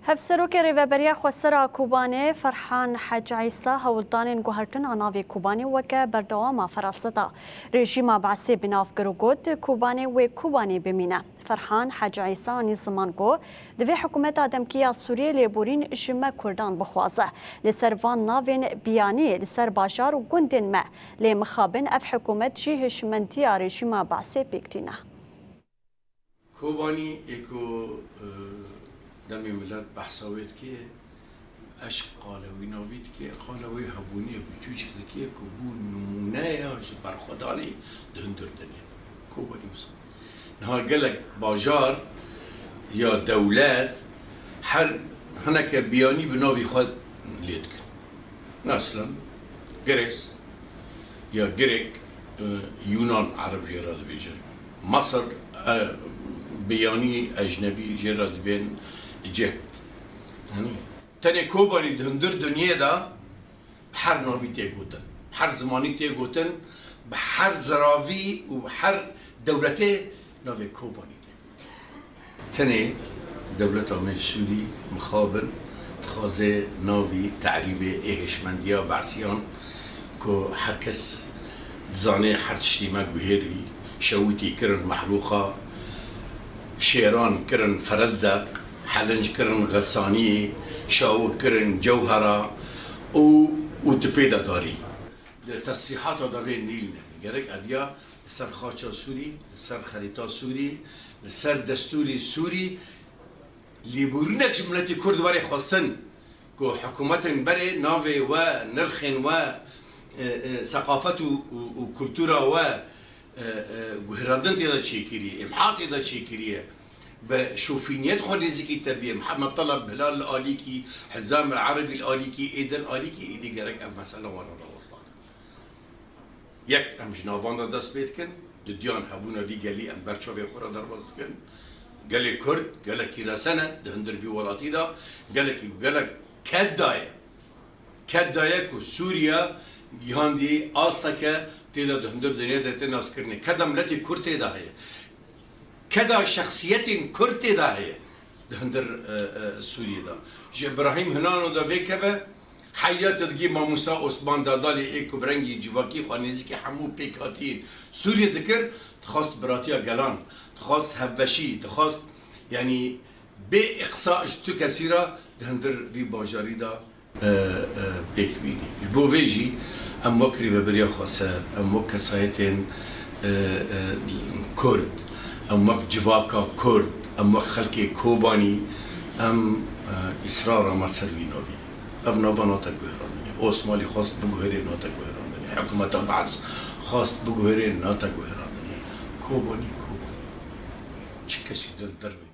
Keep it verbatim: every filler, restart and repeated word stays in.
Hevserokê Rêveberiya Xwesera Kobanê Ferhan Hec Îsa hewldanên guhertina navê Kobanê weke berdewama feraseta rejîma Beesê bi nav kir û got, Kobanê wê Kobanê bimîne. Ferhan Hec Îsa anî ziman ku divê hikûmeta demkî ya Sûriyê lêborîn ji me Kurdan bixwaze. Li ser van navên biyanî li ser bajar û gundên me lê mixabin ev hikûmet jî hişmendiya rejîma Beesê pêk tîne. Kobanî ê ku, e, demê milet behsa wê dike, eşq qala wî navî dike, qala wê hebûnê bi çûçik dike ku bû nimûneya ji berxwedanê di hundir dinyê. Kobanî wisa. Niha gelek bajar ya dewlet her hineke biyanî bi navî xwe lê dikin. Mesela Gres ya Grek, e, Yunan Ereb jê re dibêjin. Mesir, e, biyanî ecnebî jê re dibên Ciht. Yanî tenê Kobanî di hundir dinyê de bi her navî tê gotin. Her zimanî tê gotin, bi her ziravî û bi her dewletê navê Kobanî tê gotin. Tenê dewleta me Sûrî mixabin dixwaze navî terîbê ê hişmendiya Beesiyan ku her kes dizane her tiştî me guhêrî, şewitî kirin Mehrûxa, şêran kirin Ferezdeq, helinc kirin Xesanî, şawik kirin Cewhera û, û tu pê de darî. Di tesrîhata de vê nîl ne. Gerek ev ya li ser xaça Sûrî, li ser xerîta Sûrî, li ser destûrê Sûrî lêborînek ji miletê Kurd were xwestin ku hikûmetên berê navê we, nirxên we, e, e, seqafet û, û, û kultura we, e, e, guherandin tê de çêkirî, îmha tê de çêkiriye, bi şofîniyet xwe nêzîkî te bîye. Mihemed Teleb Hilal li alîkî, Hizam el Erebî li alîkî, ê din alîkî, êdî gerek ev mesela wana rawestane. Yek, em ji navan de dest pê dikin, dudiyan hebûna vî gelî em ber çavê xwe re derbas dikin. Gelê Kurd, gelekî resen e di hundir vî welatî de, gelekî gelek ked daye. Ked daye ku Sûriye gihandî asteke tê de di hundir dinyê de tê naskirinê. Keda miletê Kurd tê de heye. Keda şexsiyetên Kurd tê de heye di hundir, e, e, Sûriyê de. Ji Îbrahîm Hinano de vê keve, heya te digî mamosta Osman Dadalê ê ku bi rengî civakî xwe nêzîkî hemû pêkhatiyên Sûriyê dikir, dixwast biratiya gelan, dixwast hevbeşî, dixwast, yanî bê îqsa ji tu kesî re di hundir vî bajarî de e, e, pêk bînî. Ji bo vê jî em wek Rêveberiya Xweser, em wek kesayetên, e, e, Kurd, em wek civaka Kurd, em wek xelkê Kobanî, em, e, îsrara me ser vî navî. Ev nava nate guherandinê. Osmanlî xwest biguherê, nate guherandinê. Hikûmeta Bees xwest biguherê, nate guherandinê. Kobanî, Kobanî. Çi kesî din dervê